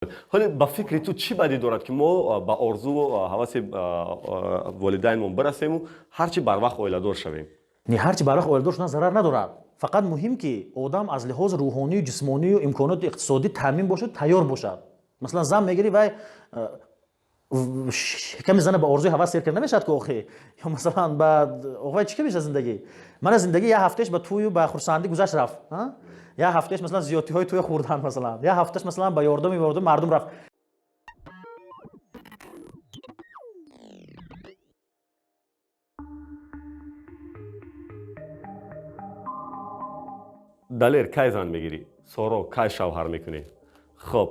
Ҳоле ба фикри ту чӣ бадӣ дорад, ки мо ба орзуву ҳаваси волидайнмон бирасему ҳарчи барвақт оиладор шавем? Не, ҳарчи барвақт оиладор шудан зарар надорад. Фақат муҳим, ки одам аз лиҳози рӯҳонию ҷисмонию имконоти иқтисодӣ таъмин бошад, тайёр бошад. Масалан, зан мегирӣ, вай шиками зана ба орзуи ҳавас сер карда намешавад ку охи. Ё масалан ба вай чӣ мешавад зиндагӣ? Мана, зиндагӣ як ҳафтааш ба тӯю ба хурсандӣ гузашт, рафт, як ҳафтааш, масалан, зиёдтиҳои тӯя хӯрдан, масалан, як ҳафтааш, масалан, ба ёрдами мардум рафт. Далер, кай зан мегирӣ? Соро, кай шавҳар мекунӣ? Хоб,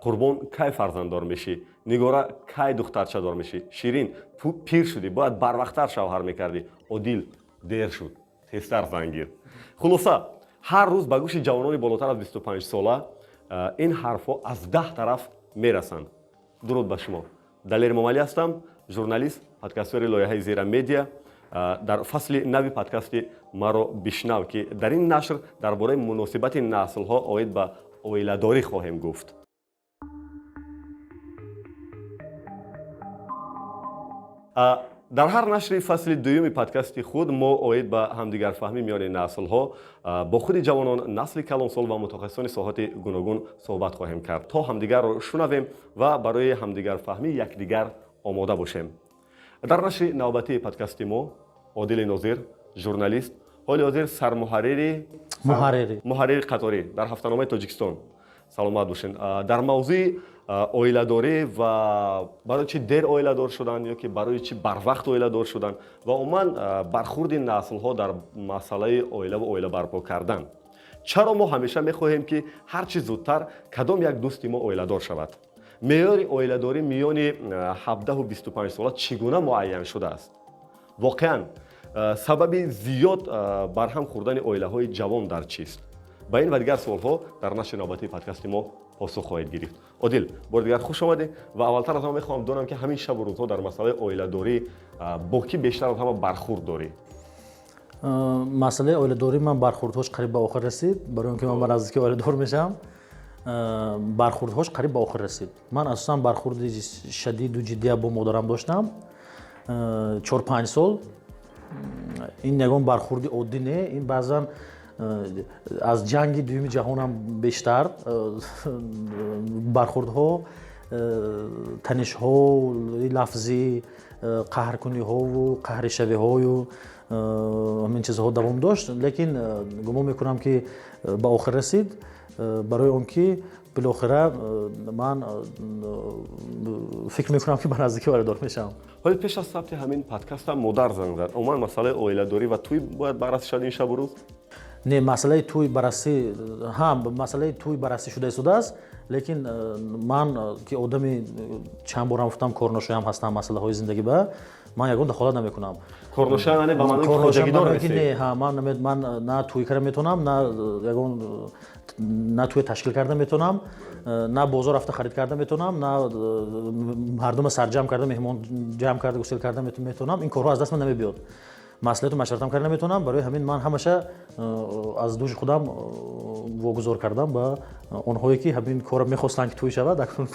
Қурбон, кай фарзанддор мешӣ? Нигора, кай духтарчадор мешӣ? Ширин, пир шудӣ, бояд барвақттар шавҳар мекардӣ. Одил, дер шуд, тезтар зан гир. Хулоса, ҳар рӯз ба гӯши ҷавонони болотар аз 25 сола ин ҳарфҳо аз 10 тараф мерасанд. Дуруд ба шумо, Далер Момалӣ ҳастам, журналист, подкастёри лоиҳаи Зера Медиа. Дар фасли нави подкасти «Маро бишнав», ки дар ин нашр дар бораи муносибати наслҳо оид ба оиладорӣ хоҳем гуфт. Дар ҳар нашри фасли дуюми подкасти худ мо оид ба ҳамдигарфаҳмӣ миёни наслҳо бо худи ҷавонон, насли калонсол ва мутахассисони соҳати гуногун суҳбат хоҳем кард, то ҳамдигарро шунавем ва барои ҳамдигарфаҳмӣ якдигар омода бошем. Дар нашри навбатии подкасти мо Одили Нозир, журналист, ҳоли ҳозир сармуҳаррири муҳаррири қаторӣ дар ҳафтаномаи «Тоҷикистон», саломат бошед, дар мавзӯи оиладорӣ ва барои чӣ дер оиладор шудан ё ки барои чӣ барвақт оиладор шудан ва умуман бархурди наслҳо дар масъалаи оилаву оила барпо кардан. Чаро мо ҳамеша мехоҳем, ки ҳар чӣ зудтар кадом як дӯсти мо оиладор шавад? Меъёри оиладорӣ миёни 17-25 сола чӣ гуна муайян шудааст? Воқеан, сабаби зиёд барҳам хӯрдани оилаҳои ҷавон дар чист? Ба ин ва дигар суолҳо дар нашри навбатии подкасти мо посух хоҳед гирифт. Одил, бори дигар хуш омадед ва аввалтар аз ҳама мехоҳам донам, ки ҳамин шабу рӯзҳо дар масъалаи оиладорӣ бо кӣ бештар аз ҳама бархурд дорӣ? Масъалаи оиладорӣ ман бархурдҳош қариб ба охир расид, барои он ки ман ба наздикӣ оиладор мешавам. Бархурдҳош қариб ба охир расид. Ман асосан бархурди шадиду ҷиддия бо модарам доштам 4-5 сол. Ин ягон бархурди оддӣ не, ин баъзан аз ҷанги дуюми ҷаҳонам бештар бархурдҳо, танишҳо лафзӣ, қаҳркуниҳову қаҳришавиҳою ҳамин чизҳо давом дошт. Лекин гумон мекунам, ки ба охир расид, барои он ки билохира ман фикр мекунам, ки ба наздикӣ оиладор мешавам. Ҳоли пеш аз сабти ҳамин подкастам модар занг зад. Умуман масъалаи оиладорӣ ва тӯй бояд баррасӣ шавад ин шабу рӯз? Не, масъалаи тӯй баррасӣ, ҳа, масъалаи тӯй баррасӣ шуда истодааст. Лекин ман, ки одами, чанд борам гуфтам, корношоям ҳастам, масъалаҳои зиндагӣ ба ман ягон дахолат намекунам. Корношоям яъне ба маънои хоҷагидор? Не, ҳа, ман на тӯй карда метавонам, на ягон, на тӯй ташкил карда метавонам, на бозор рафта харид карда метавонам, на мардума сарҷамъ карда, меҳмон ҷамъ карда, гусел карда метавонам. Ин корҳо аз даст ман намебиёд. Маслиҳату машваратам карда наметавонам. Барои ҳамин ман ҳамаша аз дӯши худам вогузор кардам ба онҳое, ки ҳамин корро мехостанд, ки тӯй шавад, акнун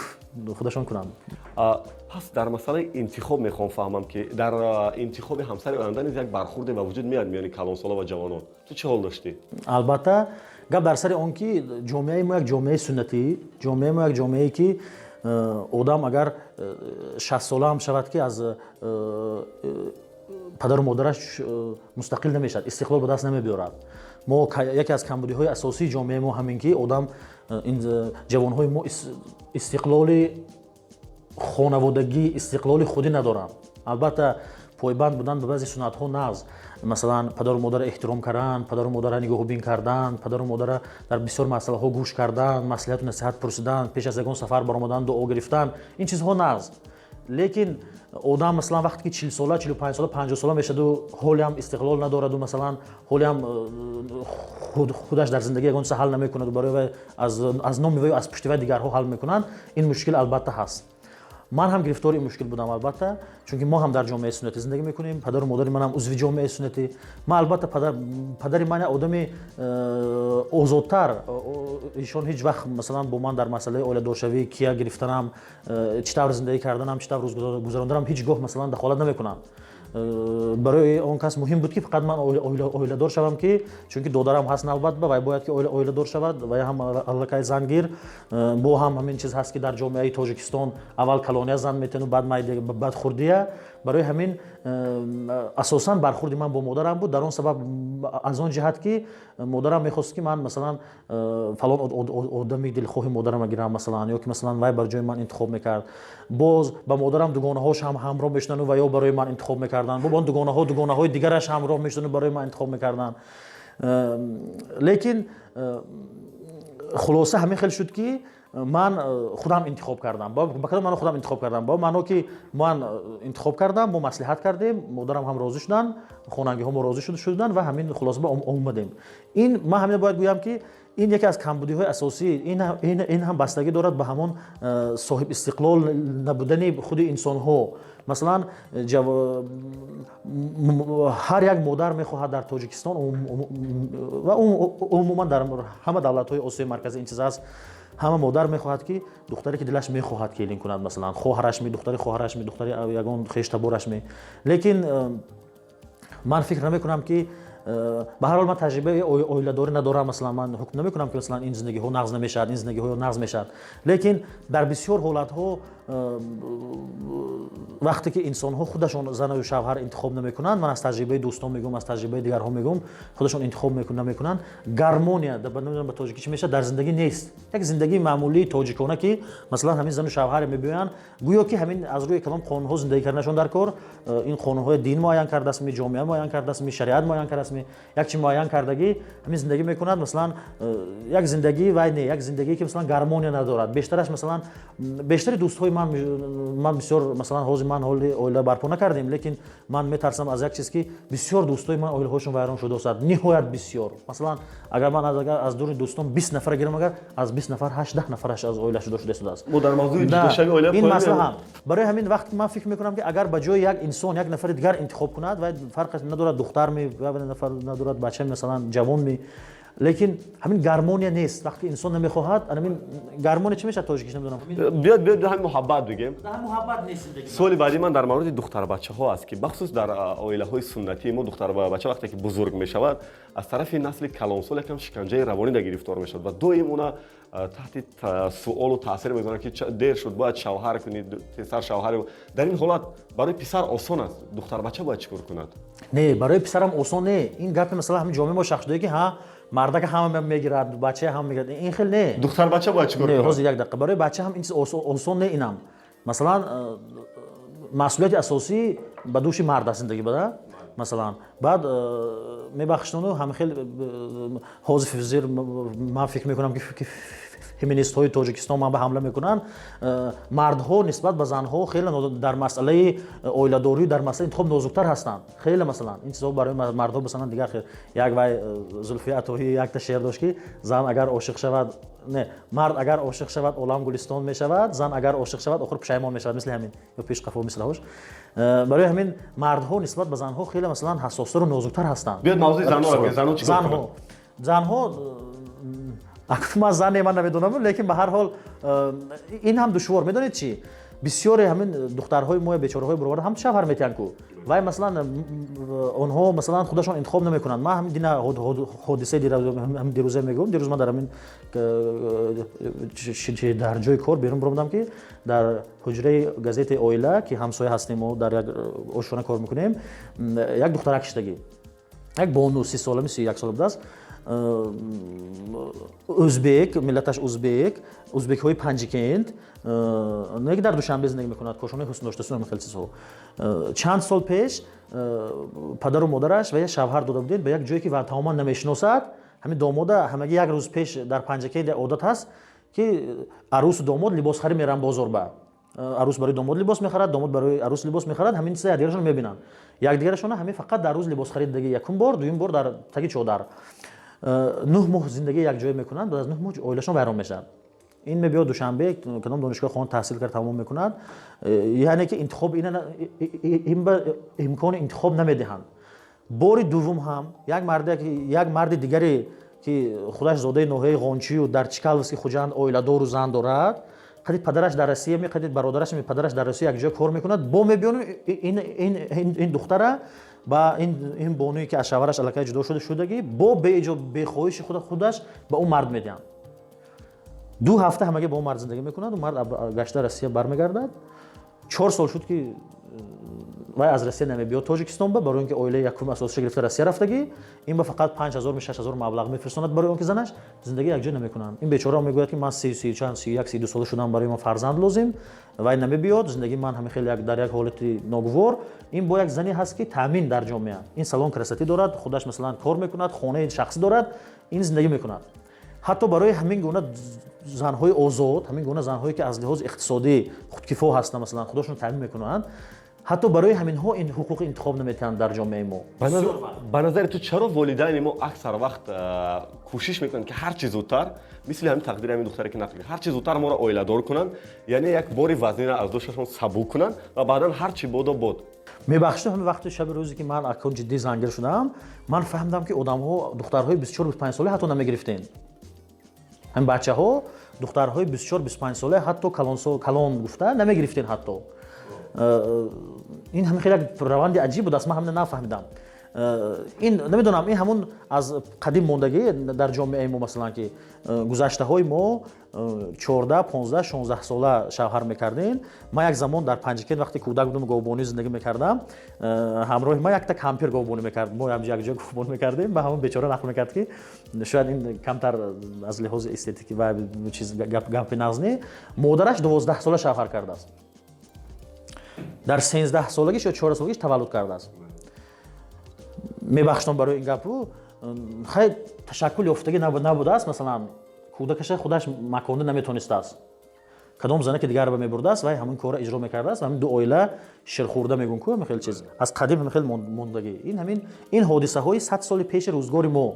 худашон кунанд. Пас дар масъалаи интихоб мехоҳам фаҳмам, ки дар интихоби ҳамсари оянда низ як бархурде ба вуҷуд меояд миёни калонсола ва ҷавонон. Ту чӣ ҳол доштӣ? Албатта, гап дар сари он ки ҷомеаи мо як ҷомеаи суннатӣ, ҷомеаи мо як ҷомеае, ки одам агар 60 солаам шавад, ки аз падару модараш мустақил намешавад, истиқлол ба даст намебиёрад. Мо яке аз камбудиҳои асосии ҷомеаи мо ҳамин, ки одам, ҷавонҳои мо истиқлоли хонаводагӣ, истиқлоли худӣ надоранд. Албатта, пойбанд будан ба баъзе суннатҳо нағз, масалан, падару модарро эҳтиром кардан, падару модарро нигоҳубин кардан, падару модарро дар бисёр масъалаҳо гӯш кардан, маслиҳату насиҳат пурсидан, пеш аз ягон сафар баромадан дуо гирифтан, ин чизҳо нағз. Лекин одам, масалан, вақте ки 40 сола, 45 сола, 50 сола мешаду ҳолиам истиқлол надораду, масалан, ҳолиам худаш дар зиндагӣ ягон чиза ҳал намекунаду барои вай, аз номи вай, аз пушти вай дигарҳо ҳал мекунанд, ин мушкил албатта ҳаст. Ман ҳам гирифтори ин мушкил будам, албатта, чунки мо ҳам дар ҷомеаи суннатӣ зиндагӣ мекунем, падару модари манам узви ҷомеаи суннатӣ. Ман, албатта, падари ман одами озодтар, ишон ҳеҷ вақт, масалан, бо ман дар масъалаи оиладоршавӣ, кия гирифтанам, чӣ тавр зиндагӣ карданам, чӣ тавр рӯз гузаронданам ҳеҷ гоҳ, масалан, дахолат намекунанд. Барои он кас муҳим буд, ки фақат ман оиладор шавам, ки чунки додарам ҳаст навбат ба вай, бояд ки оиладор шавад, вай ҳам аллакай зангир. Бо ҳам ҳамин чиз ҳаст, ки дар ҷомеаи Тоҷикистон аввал калония зан метану баъд майда, баъд хурдия. Барои ҳамин асосан бархурди ман бо модарам буд дар он сабаб, аз он ҷиҳат ки модарам мехост, ки ман, масалан, фалон одами дилхоҳи модарама гирам, масалан, ё ки, масалан, вай бар ҷои ман интихоб мекард. Боз ба модарам дугонаҳош ҳам ҳамроҳ мешудану ва ё барои ман интихоб мекарданд, бо он дугонаҳо дугонаҳои дигараш ҳамроҳ мешудану барои ман интихоб мекарданд. Лекин хулоса ҳамин хел шуд, ки ман худам интихоб кардам. Ба кадом маъно худам интихоб кардам? Ба маъно ки ман интихоб кардам, мо маслиҳат кардем, модарам ҳам розӣ шуданд, хонагиҳо мо розӣ шуданд ва ҳамин хулоса ба омадем. Ин ман ҳамин бояд гӯям, ки ин яке аз камбудиҳои асосӣ, ин ҳам бастагӣ дорад ба ҳамон соҳиб истиқлол набудани худи инсонҳо. Масалан, ҳар як модар мехоҳад дар Тоҷикистон ва умуман дар ҳама давлатҳои Осиёи Марказӣ ин чиз аст, ҳама модар мехоҳад, ки духтаре, ки дилаш мехоҳад, келин кунад, масалан, хоҳараш ми, духтари хоҳараш ми, духтари ягон хештабораш ми. Лекин ман фикр намекунам, ки ба ҳар ҳол ман таҷрибаи оиладорӣ надорам, масалан, ман ҳукм намекунам, ки, масалан, ин зиндагиҳо нағз намешавад, ин зиндагиҳо нағз мешавад. Лекин дар бисёр ҳолатҳо, вақте ки инсонҳо худашон зану шавҳар интихоб намекунанд, ман аз таҷрибаи дӯстон мегӯям, аз таҷрибаи дигарҳо мегӯям, худашон интихоб намекунанд, гармония, намедонам ба тоҷикӣ чӣ мешавад, дар зиндагӣ нест. Як зиндагии маъмулии тоҷикона, ки, масалан, ҳамин зану шавҳаре мебиёянд, гӯё ки ҳамин аз рӯи калом қонунҳо зиндагӣ карданашон дар кор, ин қонунҳои дин муайян кардааст ми, ҷомеа муайян кардааст ми, шариат муайян кардааст ми, як чи муайян кардагӣ, ҳамин зиндагӣ мекунад. Масалан, як зиндагӣ вай не, як зиндагие, ки, масалан, гармония надорад. Бештараш, масалан, бештари дӯстҳои ман бисёр, масалан, ҳозир ман ҳоли оила барпо накардем, лекин ман метарсам аз як чиз, ки бисёр дӯстои ман оилаҳояшон вайрон шудааст, ниҳоят бисёр. Масалан, агар ман аз дури дӯстон 20 нафара гирам, агар аз 20 нафар 18 нафараш аз оила ҷудо шуда истодааст. Мо дар мавзӯи ҷудошавии оила. Ин масъала ҳам. Барои ҳамин вақт ман фикр мекунам, ки агар ба ҷои як инсон як нафари дигар интихоб кунад, вай фарқ надорад, духтар ми, нафар надорад, бача, масалан, ҷавон ми, лекин ҳамин гармония нест. Вақте инсон намехоҳад, ҳамин гармония чӣ мешавад тоҷикиш, намедонам. Биёд, ҳамин муҳаббат бигем. Муҳаббат нест зиндагӣ. Суоли баъди ман дар мавриди духтарбачаҳо аст, ки бахусус дар оилаҳои суннатии мо духтарбача вақте ки бузург мешавад, аз тарафи насли калонсол якам шиканҷаи равонӣ гирифтор мешавад ва доим уна таҳти суолу таъсир мегузоранд, ки дер шуд, бояд шавҳар кунӣ, тезтар шавҳар. Дар ин ҳолат барои писар осон аст, духтарбача бояд чӣ кор кунад? Не, барои писарам осон не. Ин гапи, масалан, ҳамин ҷомеа мо шахсдое, ки ҳа, мардака ҳама мегирад, бача ҳама мегирад, ин хел не. Духтарбача бояд чӣ кор кунад? Ҳозир, як дақиқа. Барои бача ҳам ин чиз осон не. Инам, масалан, масъулияти асосӣ ба дӯши мард аст зиндагӣ бада. Масалан, баъд мебахшону ҳама хел ҳозир зир ман фикр мекунам, ки феминистҳои Тоҷикистон ман ба ҳамла мекунанд. Мардҳо нисбат ба занҳо хеле дар масъалаи оиладорию дар масъалаи интихоб нозуктар ҳастанд хеле. Масалан, ин чизҳо барои мардҳо, масалан, дигар хел. Як вай Зулфия Атоҳӣ якта шеър дошт, ки зан агар ошиқ шавад, не, мард агар ошиқ шавад, олам гулистон мешавад, зан агар ошиқ шавад, охир пушаймон мешавад, мисли ҳамин ё пеш қафо мислаҳош. Барои ҳамин мардҳо нисбат ба занҳо хеле, масалан, ҳассостару нозуктар ҳастанд. Биёд мавзӯи занҳоро. Занҳо чӣ кор? Занҳо, ман зане, ман намедонам, лекин ба ҳар ҳол ин ҳам душвор. Медонед чӣ? Бисёре ҳамин духтарҳои мо, бечораҳои бароварда, ҳам шавҳар метиҳанд ку вай, масалан, онҳо, масалан, худашон интихоб намекунанд. Ман ҳамин дина ҳодисаи ҳамин дирӯза мегӯям. Дирӯз ман дар ҳамин дар ҷои кор берун баромадам, ки дар ҳуҷраи газетаи «Оила», ки ҳамсоя ҳастем мо, дар як ошхона кор мекунем, як духтарак шиштагӣ, як бону, 30 солами, 31 сола будааст, ӯзбек, миллаташ узбек, узбекҳои Панҷикент, не, дар Душанбе зиндагӣ мекунад, кошонаи ҳусн доштасу хел чизҳо. Чанд сол пеш падару модараш ва як шавҳар дода будем ба як ҷое, ки тамоман намешиносад. Ҳамин домода ҳамагӣ як рӯз пеш, дар Панҷакент одат ҳаст, ки арӯсу домод либосхарӣ мераванд бозор, ба арӯс барои домод либос мехарад, домод барои арӯс либос мехарад. Ҳамин чиза якдигарашон мебинанд, якдигарашона ҳамин фақат дар рӯз либосхарӣ дидаги якум бор, дуюм бор дар таги чодар. 9 моҳ зиндагӣ якҷоя мекунанд, баъд аз 9 моҳ оилашон вайрон мешавад. Ин мебиёд Душанбе, кадом донишгоҳ хон таҳсил кард, тамом мекунад. Яъне ки интихоб ин ба имкони интихоб намедиҳанд. Бори дуввум ҳам як марди дигаре, ки худаш зодаи ноҳияи Ғончию дар Чкаловски Хуҷанд оиладору зан дорад, қадид падараш дар Россия меқадид, бародараш падараш дар Россия якҷоя кор мекунад, бо мебиёну ин духтара ба ин бонуе, ки аз шавҳараш аллакай ҷудо шудагӣ, бо бехоҳиши худаш ба ӯ мард медиҳанд. 2 ҳафта ҳамагӣ бо мард зиндагӣ мекунад, мард гашта Россия бармегардад. 4 сол шуд, ки вай аз Россия намебиёд Тоҷикистон ба, барои он ки оилаи якум асосиша гирифта Россия рафтагӣ. Ин ба фақат 5000, 6000 маблағ мефирстонад, барои он ки занаш зиндагӣ якҷо намекунанд. Ин бечора мегӯяд, ки ман си чанд, 31, 32 сола шудам, барои ман фарзанд лозим, вай намебиёд, зиндагии ман ҳама хеле дар як ҳолати ногувор. Ин бо як зане ҳаст, ки таъмин дар ҷомеа, ин салон красоты дорад, худаш масалан кор мекунад, хонаи шахсӣ дорад, ин зиндагӣ мекунад. Ҳатто барои ҳамин гуна занҳои озод, ҳамин гуна занҳое, ки аз лиҳози иқтисодӣ худкифо ҳастанд, масалан худошонро таъмин мекунанд, ҳатто барои ҳаминҳо ин ҳуқуқи интихоб наметиҳанд дар ҷомеаи мо. Ба назари ту, чаро волидайни мо аксар вақт кӯшиш мекунанд, ки ҳарчи зудтар, мисли ҳамин тақдири ҳамин духтаре, ки нақл, ҳарчи зудтар моро оиладор кунанд, яъне як бори вазнина аз дӯшашон сабук кунанд ва баъдан ҳарчи бодо бод? Мебахшед, ҳамин вақти шаби рӯзе, ки ман акун ҷиддӣ зангир шудам, ман фаҳмидам, ки одамҳо духтарҳои 24, 25 сола ҳатто намегирифтем. Ҳамин бачаҳо духтарҳои 24, 25 сола ҳатто калон гуфта намегирифтем. Ҳатто ин ҳамин хеле як раванди аҷиб буд аст, ман ҳамина нафаҳмидам. Ин намедонам, ин ҳамун аз қадим мондагӣ дар ҷомеаи мо, масалан, ки гузаштаҳои мо 14, 15, 16 сола шавҳар мекардем. Ман як замон дар Панҷакент, вақте кӯдак будам, говбонӣ зиндагӣ мекардам, ҳамроҳи ман якта кампир говбонӣ мекард. Мо якҷоя говбонӣ мекардем. Ба ҳамон бечора нақл мекард, ки шояд ин камтар аз лиҳози эстетикӣ ва чиз гапи нағз не, модараш 12 сола шавҳар кардааст, дар 13 солагиш ё 14 солагиш таваллуд кардааст. Мебахштам барои ин гапу, хай, ташаккул ёфтагӣ набудааст, масалан кӯдакаша худаш маконда наметонистааст, кадом зане ки дигарро мебурдааст, вай ҳамин корро иҷро мекардааст. Ҳамин ду оила ширхӯрда мегӯн ку, ҳамин хел чиз аз қадим ҳамин хел мондагӣ. Ин ҳамин ин ҳодисаҳои 100 соли пеши рӯзгори мо,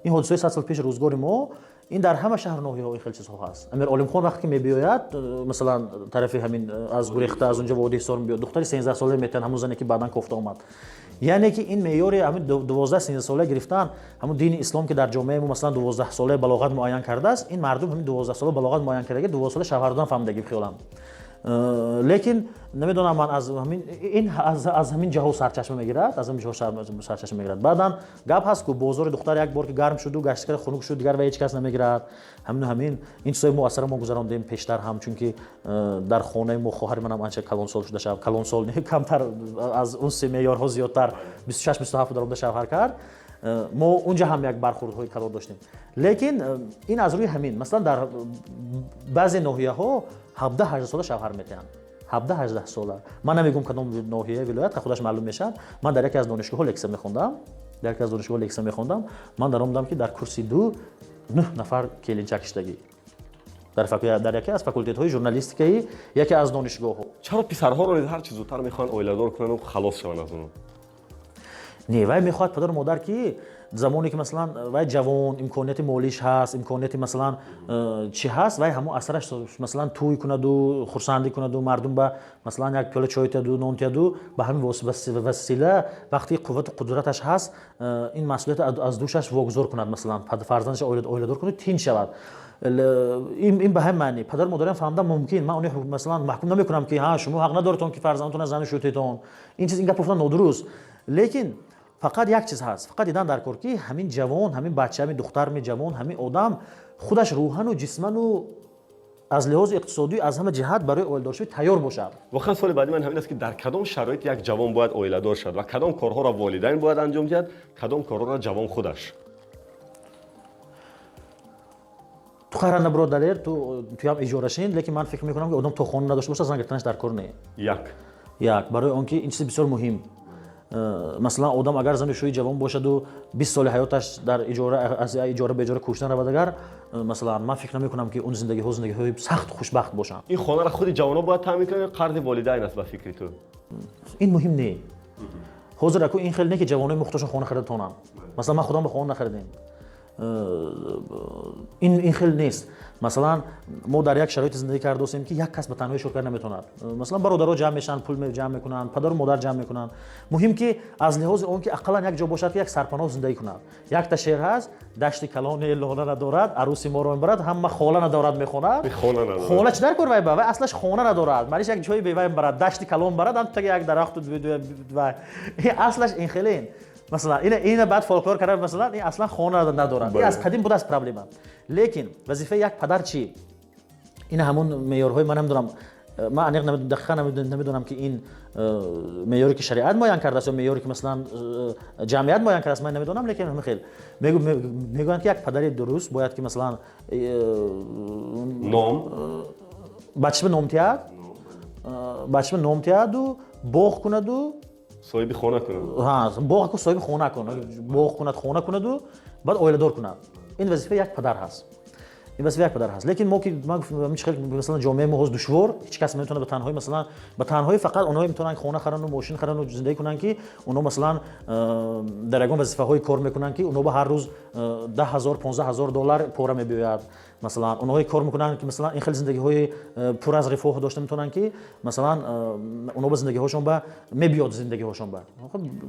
ин ҳодисаҳои 100 сол пеши рӯзгори мо, ин дар ҳама шаҳру ноҳияҳо ин хел чизҳо ҳаст. Амир Олимхон вақте ки мебиёяд, масалан, тарафи ҳамин аз гурехта аз унҷо водии Ҳисор мебиёд, духтари 13 сола метиҳанд, ҳамун зане, ки баъдан кофта омад. Яъне ки ин меъёри ҳамин 12, 13 сола гирифтан, ҳамун дини ислом, ки дар ҷомеаи мо масалан 12 сола балоғат муайян кардааст, ин мардум ҳамин 12 сола балоғат муайян кардаги, 12 сола шавҳар додан фаҳмидаги хиёлам. Лекин намедонам, ман аз ҳамин ин аз ҳамин ҷаҳо сарчашма мегирад, аз ҳамин ҷаҳо сарчашма мегирад. Баъдан гап ҳаст, ку бозори духтар як бор ки гарм шуду гаштикара хунук шуд, дигар ва ҳеҷ кас намегирад. Ҳамину ҳамин ин чизҳои мо аз сара мо гузарондем пештар ҳам, чунки дар хонаи мо хоҳари манам анча калонсол шуда, шав калонсол не, камтар аз он се меъёрҳо зиёдтар, 26, 27 даромада шавҳар кард. Мо унҷа ҳам як бархурдҳои калон доштем. Лекин ин аз рӯи ҳамин, масалан, дар баъзе ноҳияҳо 17, 18 сола шавҳар метиҳанд, 17, 18 сола. Ман намегӯм кадом ноҳия, вилоят, худаш маълум мешавад. Ман дар яке аз донишгоҳҳо лексия мехондам, дар яке аз донишгоҳҳо лексия мехондам. Ман даромадам, ки дар курси ду нӯҳ нафар келинчак иштагӣ дар яке аз факултетҳои журналистикаи яке аз донишгоҳҳо. Чаро писарҳоро низ ҳарчи зудтар мехоҳанд оиладор кунанду халос шаванд аз онҳо? Не, вай мехоҳад падару модар, ки замоне ки масалан вай ҷавон, имконияти молиш ҳаст, имконияти масалан чӣ ҳаст, вай ҳамон асараш масалан тӯй кунаду хурсандӣ кунаду мардум ба масалан як пиёла чой тияду, нон тияду, ба ҳамин васила вақте қуввату қудраташ ҳаст, ин масъулият аз дӯшаш вогузор кунад, масалан фарзандаш оиладор кунад, тинч шавад. Ин ба ҳамин маъни падару модарам фаҳмидан мумкин. Ман оне масалан маҳкум намекунам, ки ҳа, шумо ҳақ надоретон, ки фарзандатона зану шутетон, ин чиз, ин гап гуфтан нодуруст. Лекин фақат як чиз ҳаст, фақат дидан дар кор, ки ҳамин ҷавон, ҳамин бача, ҳамин духтар, ҳамин ҷавон, ҳамин одам худаш рӯҳану ҷисману аз лиҳози иқтисодӣ, аз ҳама ҷиҳат барои оиладоршавӣ тайёр бошад. Воқеан, суоли баъди ман ҳамин аст, ки дар кадом шароит як ҷавон бояд оиладор шавад ва кадом корҳоро волидайн бояд анҷом диҳад, кадом корҳоро ҷавон худаш? Ту хайран набро, Далер, ту туям иҷорашин, лекин ман фикр мекунам, ки одам то хона надошта бошад, зан гирифтанаш дар кор не. Як. Як, барои он ки ин чизи бисёр муҳим. Масалан, одам агар зану шӯи ҷавон бошаду 20 соли ҳаёташ дар иҷора, аз иҷора ба иҷора кӯчидан равад, агар масалан, ман фикр намекунам, ки он зиндагиҳо зиндагиҳои сахт хушбахт бошанд. Ин хонаро худи ҷавонҳо бояд таъмин кунанд ё қарзи волидайн аст, ба фикри ту? Ин муҳим не. Ҳозир аку ин хеле не, ки ҷавонои мухтошон хона харида тонанд. Масалан, ман худам ба хона нахаридем. Ин хел нест. Масалан, мо дар як шароите зиндагӣ кардосем, ки як кас ба танҳоӣ шор карда наметавонад. Масалан, бародаро ҷамъ мешаванд, пул ҷамъ мекунанд, падару модар ҷамъ мекунанд. Муҳим, ки аз лиҳози он ки ақаллан як ҷо бошад, ки як сарпаноҳ зиндагӣ кунад. Якта шеър ҳаст: «Дашти калоне лона надорад, арӯси моро мебарад, ҳама хола надорад», мехонад. Хона чӣ дар кор вай ба вай? Аслаш хона надорад, маниш як ҷои бевай барад, дашти калон барад, ам таги як дарахту вай. Аслаш ин хелен. Масалан, ина баъд фолклор карда, масалан, ин аслан хона надорад. Ин аз қадим будааст проблема. Лекин вазифаи як падар чӣ? Ина ҳамон меъёрҳои ман намедонам, ман аниқ дақиқа намедонам, ки ин меъёре, ки шариат муайян кардааст, ё меъёре, ки масалан ҷамъият муайян кардааст, ман намедонам. Лекин ҳамин хел мегӯянд, ки як падари дуруст бояд ки масалан ном бачаба ном тиҳад, бачаба ном тиҳаду боғ кунаду соҳиби хона кунад. Боғ ку, соҳиби хона кунад, боғ кунад, хона кунаду баъд оиладор кунад. Ин вазифаи як падар ҳаст, ин вазифаи як падар ҳаст. Лекин мо ки ман масалан, ҷомеаи мо ҳоз душвор, ҳеҷ кас наметавонад ба танҳоӣ, масалан, ба танҳоӣ. Фақат онҳое метавонанд хона харану мошин харану зиндагӣ кунанд, ки онҳо масалан дар ягон вазифаҳое кор мекунанд, ки онҳо ба ҳар рӯз 10 000, 15 000 доллар пора мебиёяд. Масалан, онҳое кор мекунанд, ки масалан ин хел зиндагиҳои пур аз рифоҳ дошта метавонанд, ки масалан онҳо ба зиндагиҳошон ба мебиёд зиндагиҳошон ба.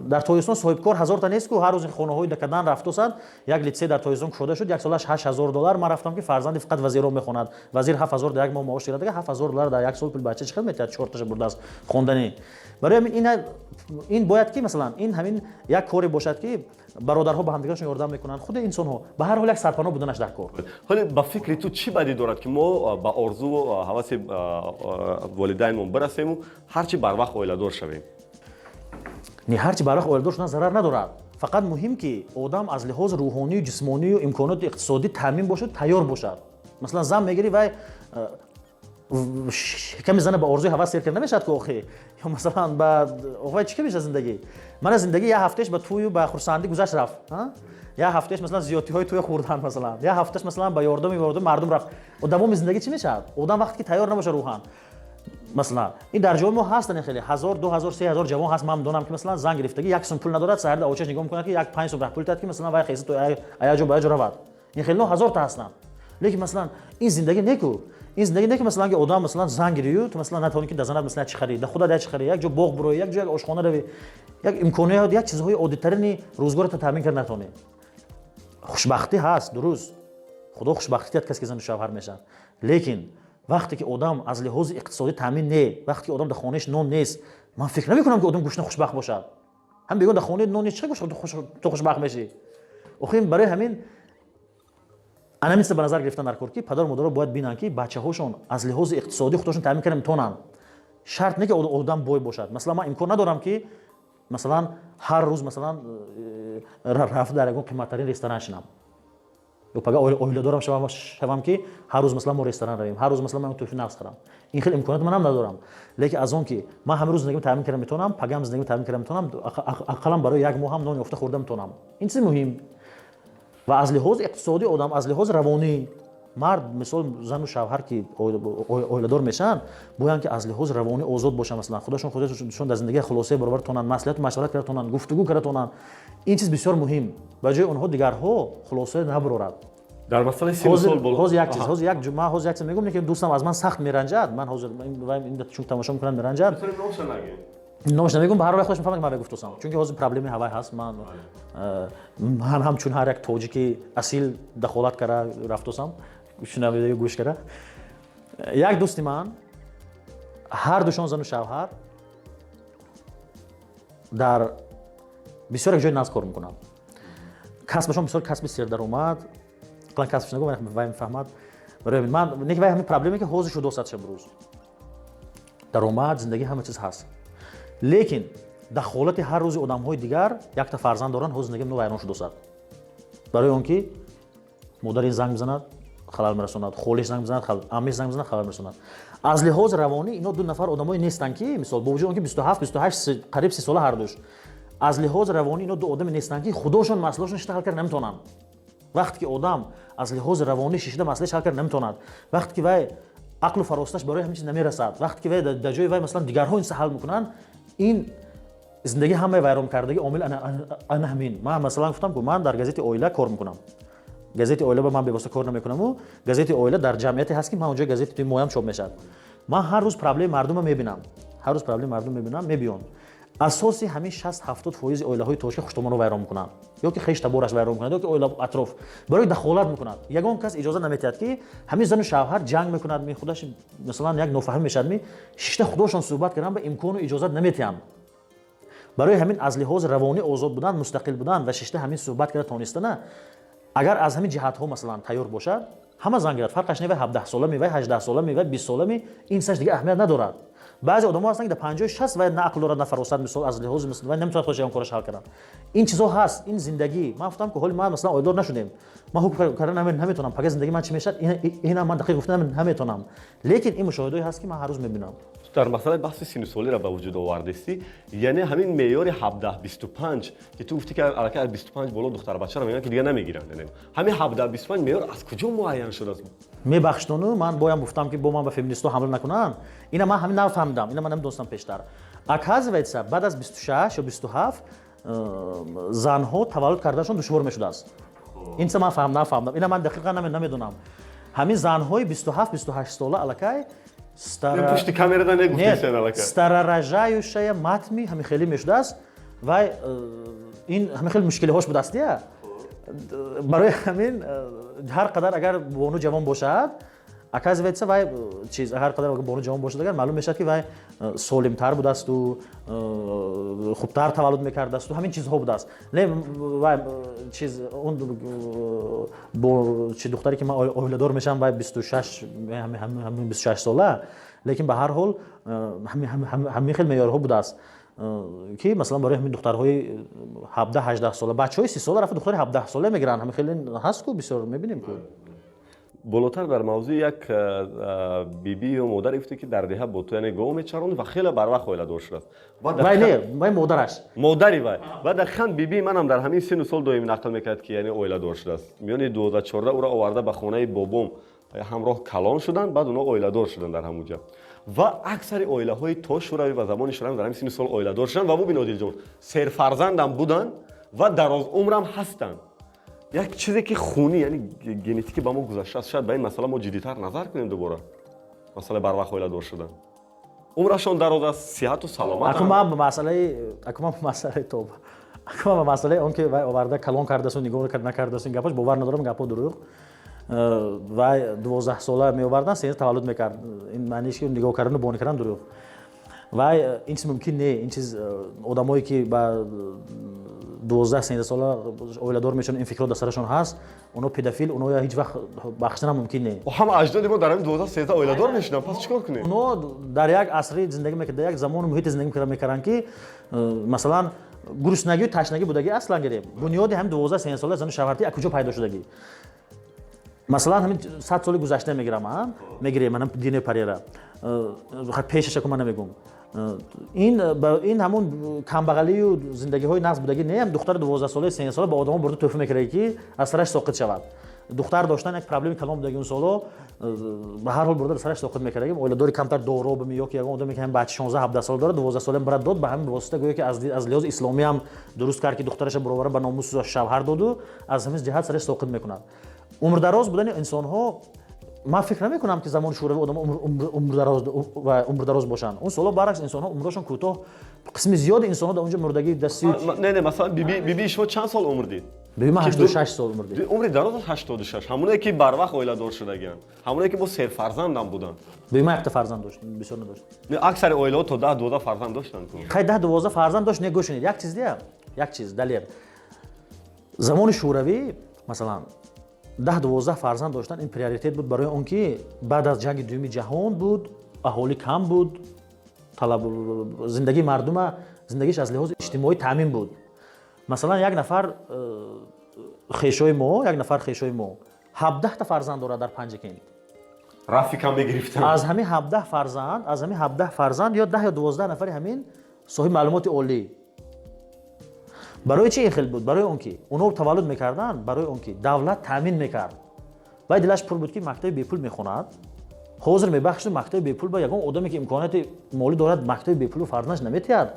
Дар Тоҷикистон соҳибкор ҳазорта нест ку, ҳар рӯз хонаҳои дакадан рафтосанд. Як литсей дар Тоҷикистон кушода шуд, як солаш 8000 доллар. Ман рафтам, ки фарзанди фақат вазирро мехонад. Вазир 7000 дар як моҳ маош гирад, 7000 доллар дар як сол пул бача чӣ хел метиҳад? Чорташа бурдааст хондани. Барои ҳамин ин бояд ки масалан ин ҳамин як коре бошад, ки бародарҳо ба ҳамдигарашон ёрдам мекунанд, худи инсонҳо. Ба ҳар ҳол, як сарпаноҳ буданаш дар кор. Ҳоле ба фикри ту, чӣ бадӣ дорад, ки мо ба орзуву ҳаваси волидайнмон бирасему ҳарчи барвақт оиладор шавем? Не, ҳарчи барвақт оиладор шудан зарар надорад. Фақат муҳим, ки одам аз лиҳози рӯҳонию ҷисмонию имконоти иқтисодӣ таъмин бошад, тайёр бошад. Масалан, зан мегирӣ, вай ками зана ба орзуи ҳавас сер карда намешавад ку охи. Ё масалан ба вай чӣ ка мешавад зиндагӣ? Мана, зиндагӣ як ҳафтаеш ба тӯю ба хурсандӣ гузашт, рафт, як ҳафтаеш масалан зиёдтиҳои тӯя хӯрдан, масалан, як ҳафташ масалан ба ёрдами мардум рафт. Давоми зиндагӣ чӣ мешавад, одам вақте ки тайёр набошад рӯҳан? Масалан, ин дар ҷои мо ҳастан хеле ҳазор, 2000, 3000 ҷавон ҳаст, ман медонам, ки масалан зан гирифтагӣ, як сум пул надорад. Саҳарда очаш нигоҳ мекунад, ки як 5 сум раҳ пул тиҳад, ки масалан вай хеса то ая ҷо ба ая ҷо равад. Ин хеле ҳазорта ҳастанд. Лекин масалан ин зиндагӣ неку, ин зиндагӣ не, ки масалан ки одам масалан зан гирию, ту масалан натавонӣ, ки да занат масалан чӣ харӣ, да худат як чӣ харӣ, як ҷо боғ буроӣ, як ҷо як ошхона равӣ, як имконият, як чизҳои оддитарини рӯзгората таъмин карда натавонӣ. Хушбахтӣ ҳаст, дуруст, Худо хушбахтӣ диҳад касе, ки зану шавҳар мешавад. Лекин вақте ки одам аз лиҳози иқтисодӣ таъмин не, вақте ки одам дар хонааш нон нест, ман фикр намекунам, ки одам гушна хушбахт бошад. Ҳам бегӯ, дар хонаи нон нест, чӣ ту хушбахт мешӣ охи? Барои ҳамин ана мисл ба назар гирифтан дар кор, ки падару модаро бояд бинанд, ки бачаҳошон аз лиҳози иқтисодӣ худошон таъмин карда метавонанд. Шарт не, ки одам бой бошад. Масалан, ман имкон надорам, ки масалан ҳар рӯз масалан рафт дар ягон қиматтарин ресторан шинам, ё пага оиладорам шавам, ки ҳар рӯз масалан мо ресторан равем, ҳар рӯз масалан ман тӯҳфи нағз харам. Ин хел имконият манам надорам. Лекин аз он ки ман ҳамин рӯз зиндагим таъмин карда метавонам, пагам зиндагим таъмин карда метавонам, ақаллан барои як моҳ ҳам нон ёфта хӯрда метавонам, ин чизи муҳим. Ва аз лиҳози иқтисодӣ одам, аз лиҳози равонӣ мард, мисол, зану шавҳар, ки оиладор мешаванд, боянд, ки аз лиҳози равонӣ озод бошанд. Масалан, худашон дар зиндагии хулосае баробар тонанд, маслиҳату машварат карда тонанд, гуфтугӯ карда тонанд. Ин чиз бисёр муҳим. Ба ҷои онҳо дигарҳо хулосае набарорад. Дар масъалаи сину сол боло. Ҳозир як чиз, ҳозир як ман ҳозир як чиз мегӯм, лекин дӯстам аз ман сахт меранҷад. Ман ҳозир чун тамошо мекунам, меранҷад. Номаш намегӯм, ба ҳар ҳол худаш мефаҳмад, ки ман гуфтусам, чунки ҳозир проблемаи ҳавай ҳаст. Ман ҳамчун ҳар як тоҷики асил дахолат кара рафтусам, шунавида гӯш кара. Як дӯсти ман, ҳар душон зану шавҳар дар бисёр як ҷои нағз кор мекунанд. Касбашон бисёр касби сердаромад. Ақлан касбаш нагӯ, вай мефаҳмад. Барои ман не, вай ҳамин проблеме, ки ҳозир шудосад шабрӯз даромад, зиндагӣ, ҳама чиз ҳаст, лекин дахолати ҳар рӯзи одамҳои дигар, якта фарзанд доранд, ҳозир зиндагии онҳо вайрон шудосад. Барои он ки модари занг мезанад, халал мерасонад, холиш занг мезанад, аммиш занг мезанад, халал мерасонад. Аз лиҳози равонӣ ино ду нафар одамое нестанд, ки мисол, бо вуҷуди он ки 27, 28, қариб 30 сола ҳардуш, аз лиҳози равонӣ ино ду одаме нестанд, ки худошон масъалаошон шишта ҳал карда наметавонанд. Вақте ки одам аз лиҳози равонӣ шишта масъалааш ҳал карда наметавонад, вақте ки вай ақлу фаросаташ барои ҳамин чиз намерасад, вақте ки вай дар ҷои вай масалан дигарҳо ин чиза ҳал мекунанд, ин зиндагӣ ҳамаи вайронкардагӣ омил ана ҳамин. Ман масалан гуфтам, ку ман дар газети «Оила» кор мекунам. Газети «Оила» ба ман бевосита кор намекунаму, газети «Оила» дар ҷамъияте ҳаст, ки ман онҷо газети туи моям чоп мешавад. Ман ҳар рӯз проблеми мардума мебинам, ҳар рӯз проблеми мардум мебинам. Мебиён, асоси ҳамин 60-70% оилаҳои тоҷика хуштомонро вайрон мекунанд, ё ки хеш табораш вайрон мекунад, ё ки оила атроф барои дахолат мекунад. Ягон кас иҷоза наметиҳад, ки ҳамин зану шавҳар ҷанг мекунад, ми худаш, масалан, як нофаҳмӣ мешавад, ми шишта худошон суҳбат кардан ба имкону иҷозат наметиҳанд. Барои ҳамин аз лиҳози равонӣ озод будан, мустақил будан ва шишта ҳамин суҳбат карда тонистана, агар аз ҳамин ҷиҳатҳо, масалан, тайёр бошад, ҳама зан гирад, фарқаш не, вай 17-сола ми, вай 18-сола ми, вай 20-сола ми, ин саш дига аҳамият надорад. Баъзе одамо ҳастанд, ки дар 50-60 вай на ақл дорад, на фаросат, мисол, аз лиҳози вай наметавонад худаш ягон кораш ҳал кардан. Ин чизҳо ҳаст, ин зиндагӣ. Ман гуфтам, ки ҳоли ман, масалан, оиладор нашудем, ман ҳукм кардан наметавонам, пага зиндагии ман чӣ мешавад, инам ман дақиқ гуфта наметавонам, лекин ин мушоҳидаое ҳаст, ки ман ҳар рӯз мебинам. Дар масъалаи баҳси синну солиро ба вуҷуд овардистӣ, яъне ҳамин меъёри 17-25, ки ту гуфтӣ, ки аллакай аз 25 боло духтарбачаро мегӯянд, ки дига намегиранд. Ҳамин 17-25 меъёр аз куҷо муайян шудааст? Мебахшдону, ман боям гуфтам, ки бо ман ба феминистҳо ҳамла накунанд. Ина ман ҳамин нафаҳмидам, ина ман намедонистам пештар. Оказывается, баъд аз 26 ё 27 занҳо таваллуд карданашон душвор мешудааст. Ин чиза ман нафаҳмидам, ина ман дақиқан намедонам. Ҳамин занҳои 27, 28 сола аллакай пушти камерада негуфтесен аллакай. Старорожающая мать ми, ҳамин хеле мешудааст. Вай ин ҳамин хеле мушкилиҳош будааст дия. Барои ҳамин ҳар қадар агар бону ҷавон бошад, оказывается, вай чиз, ҳар қадар бону ҷавон бошад, агар маълум мешавад, ки вай солимтар будасту хубтар таваллуд мекардасту ҳамин чизҳо будааст. Не, вай чиз, он бо чи духтаре, ки ман оиладор мешавам, вай 26, ҳамин 26 сола, лекин ба ҳар ҳол ҳамин хел меъёрҳо будааст, ки масалан барои ҳамин духтарҳои 17, 18 сола, бачаҳои 30 сола рафта духтари 17 сола мегиранд. Ҳамин хеле ҳаст ку, бисёр мебинем ку. Болотар дар мавзӯи як бибӣ ё модаре гуфте, ки дар деҳа бо ту, яъне, гов мечаронд ва хеле барвақт оиладор шудааст. Вай не, вай модараш. Модари вай. Ва дақиқан бибии манам дар ҳамин синну сол доим нақл мекард, ки яъне оиладор шудааст миёни 12-14, ӯро оварда ба хонаи бобом ҳамроҳ калон шуданд, баъд онҳо оиладор шуданд дар ҳамун ҷа. Ва аксари оилаҳои то Шӯравӣ ва замони Шӯравӣ дар ҳамин синну сол оиладор шуданд ва бубин, Одилҷон, серфарзандам буданд ва дарозумрам ҳастанд. Як чизе, ки хунӣ, яъне генетикӣ ба мо гузаштааст. Шояд ба ин масъала мо ҷиддитар назар кунем дубора, масъалаи барвақт оиладор шудан. Умрашон дароз аст, сиҳату саломат. Аку ман ба масъалаи, аку ман ба масъалаи, тоб, аку ман ба масъалаи он ки вай оварда калон кардасу нигоҳ накардасу, ин гапош бовар надорам, гапҳо дурӯғ. Вай 12 сола меовардан, сенз таваллуд мекард, ин маъниш ки нигоҳ кардану бонӣ кардан дурӯғ. Вай ин чиз мумкин не. Ин чиз, одамое ки ба 12, 13 сола оиладор мешаванд, ин фикрҳо дар сарашон ҳаст, оно педофил, оно ҳеҷ вақт бахшидан мумкин не. Ҳама аҷдоди мо дар ҳамин 12, 13 оиладор мешуданд, пас чӣ кор кунем? Оно дар як асри зиндагӣ мекард, дар як замону муҳите зиндагӣ мекарданд, ки масалан, гуруснагию ташнагӣ будагӣ. Аслан гирем, бунёди ҳамин 12, 13 сола зану шавҳартӣ аз куҷо пайдо шудагӣ? Масалан, ҳамин 100 соли гузашта мегирам, мегирем, манам дини парера пешаша ку ман намегум. Ин ҳамун камбағалию зиндагиҳои нағз будагӣ не. Духтари 12-солаи, 13 сола ба одамо бурда тӯҳфа мекарда, ки аз сараш соқит шавад. Духтар доштан як проблеми калон будаги он соло. Ба ҳар ҳол бурда сараш соқит мекардаги. Оиладори камтар доробами ё ки ягон одаме, ки ҳам бача 16, 17 сола дорад, 12 сола брат дод, ба ҳамин восита гӯё ки аз лиҳози исломиам дуруст кард, ки духтараша буровара ба номус шавҳар доду аз ҳамин ҷиҳат сараш соқит мекунад. Умрдароз будани инсонҳо, ман фикр намекунам, ки замони Шӯравӣ одам умрдароз бошанд. Он соло баръакс, инсонҳо умрашон кӯтоҳ, қисми зиёди инсонҳо дар онҷо мурдагӣ дасти. Не, масалан, бибии шумо чанд сол умр дид? Биби ман 86 сол умр дид. Умри дароз аст 86. Ҳамоне ки барвақт оиладор шудагианд, ҳамоне ки бо серфарзандам буданд. Биби ман якта фарзанд дошт, бисёр надошт. Аксари оилаҳо то 10-12 фарзанд доштанд. Хай, 10-12 фарзанд дошт. Не, гӯш кунед, як чиз дия, як чиз, Далер. Замони Шӯравӣ, масалан, 10-12 фарзанд доштан ин приоритет буд, барои он ки баъд аз Ҷанги Дуюми ҷаҳон буд, аҳолӣ кам буд, талаб зиндагии мардума, зиндагиш аз лиҳози иҷтимоӣ таъмин буд. Масалан, як нафар хешои мо, як нафар хешои мо 17-та фарзанд дорад дар Панҷакент. Рафикам мегирифтанд. Аз ҳамин 17 фарзанд, аз ҳамин 17 фарзанд ё 10 ё 12 нафари ҳамин соҳиби маълумоти олӣ. Барои чи ин хел буд? Барои он ки онҳо таваллуд мекарданд, барои он ки давлат таъмин мекард. Вай дилаш пур буд, ки мактаби бепул мехонад. Ҳозир, мебахшед, мактаби бепул ба ягон одаме, ки имконияти молӣ дорад, мактаби бепулу фарзандаш наметиҳад,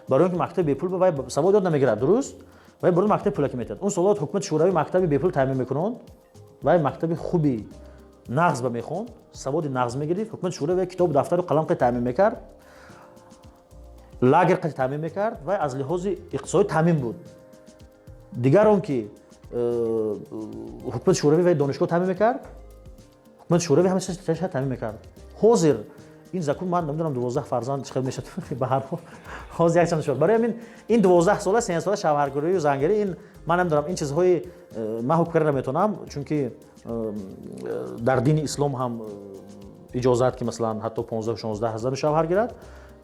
барои он ки мактаби бепул ба вай савод ёд намегирад. Дуруст, вай бурд мактаби пулакӣ метиҳад. Он солҳо ҳукумати Шӯравӣ мактаби бепул таъмин мекунанд. Вай мактаби хуби нағз ба мехонд, саводи нағз мегирифт. Ҳукумати Шӯравӣ китобу дафтару қалам қати таъмин мекард, лагер қати таъмин мекард, вай аз лиҳози иқтисодӣ таъмин буд. Дигар он ки ҳукумати Шӯравӣ вай донишгоҳ таъмин мекард, ҳукумати Шӯравӣ ҳама чиза таъмин мекард. Ҳозир ин закун ман намедонам, 12 фарзанд чӣ хел мешавад, ба ҳар ҳол ҳозир якчанд шуд. Барои ҳамин ин 12 сола, 13 сола шавҳаргирию зангирӣ, ин ман намедонам, ин чизҳои ман ҳукм карда наметавонам, чунки дар дини ислом ҳам иҷозат, ки масалан ҳатто 15-16 зану шавҳар гирад,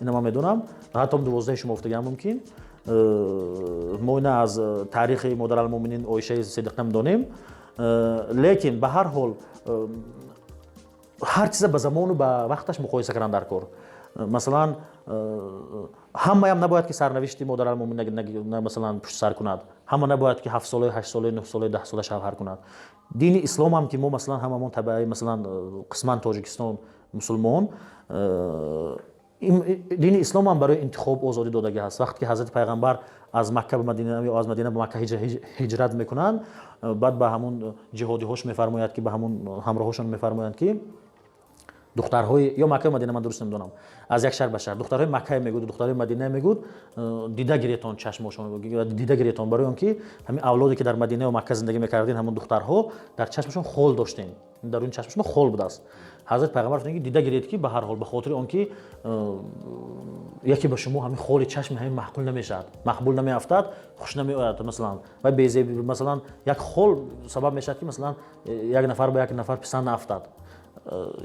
ина ман медонам, ҳатто 12 шумо гуфтагиам мумкин. Мо ина аз таърихи модаралмӯминин Оишаи Сидиқа медонем. Лекин ба ҳар ҳол ҳар чиза ба замону ба вақташ муқоиса кардан дар кор. Масалан, ҳамаям набояд, ки сарнавишти модаралмӯмин масалан пушти сар кунад, ҳама набояд, ки 7-солаи, 8-солаи, 9-солаи, 10-сола шавҳар кунад. Дини исломам, ки мо масалан ҳамамон табаи, масалан қисман Тоҷикистон мусулмон, дини исломам барои интихоб озодӣ додагӣ ҳаст. Вақте ки ҳазрати пайғамбар аз Макка ба Мадина ё аз Мадина ба Макка ҳиҷрат мекунанд, баъд ба ҳамун ҷиҳодиҳош мефармояд, ки ба ҳамун ҳамроҳошон мефармоянд, ки духтарҳои ё Макка, Мадина, ман дуруст намедонам, аз як шаҳр ба шаҳр, духтарҳои Маккае мегӯд, духтарҳои Мадинае мегӯд, дида гиретон, чашмошон дида гиретон, барои он ки ҳамин авлоде, ки дар Мадина ё Макка зиндагӣ мекардин, ҳамун духтарҳо дар чашмашон хол доштем, дар он чашмашон хол будааст. Ҳазрат пайғамбар гуфтанд, ки дида гиред, ки ба ҳар ҳол ба хотири он ки яке ба шумо ҳамин холи чашми ҳамин маъқул намешавад, мақбул намеафтад, хуш намеояд. Масалан, ва безеб, масалан, як хол сабаб мешавад, ки масалан як нафар ба як нафар писанд наафтад.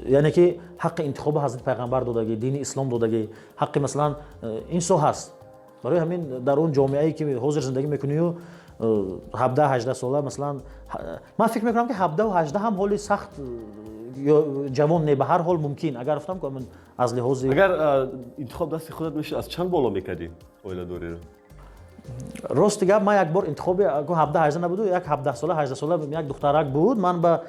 Яъне ки ҳаққи интихоби ҳазрати пайғамбар додагӣ, дини ислом додагӣ, ҳаққи масалан ин соҳ ҳаст. Барои ҳамин дар он ҷомеае, ки ҳозир зиндагӣ мекунию, 17-18 сола, масалан, ман фикр мекунам, ки 17-18 ҳам ҳоли сахт ҷавон не, ба ҳар ҳол мумкин, агар гуфтам, аз лиҳози Агар интихоб дасти худат мешуд, аз чанд боло мекардӣ оиладориро? Рости гап, ман як бор интихоби 17-18 набуду, як 17 сола, 18 сола як духтарак буд, ман ба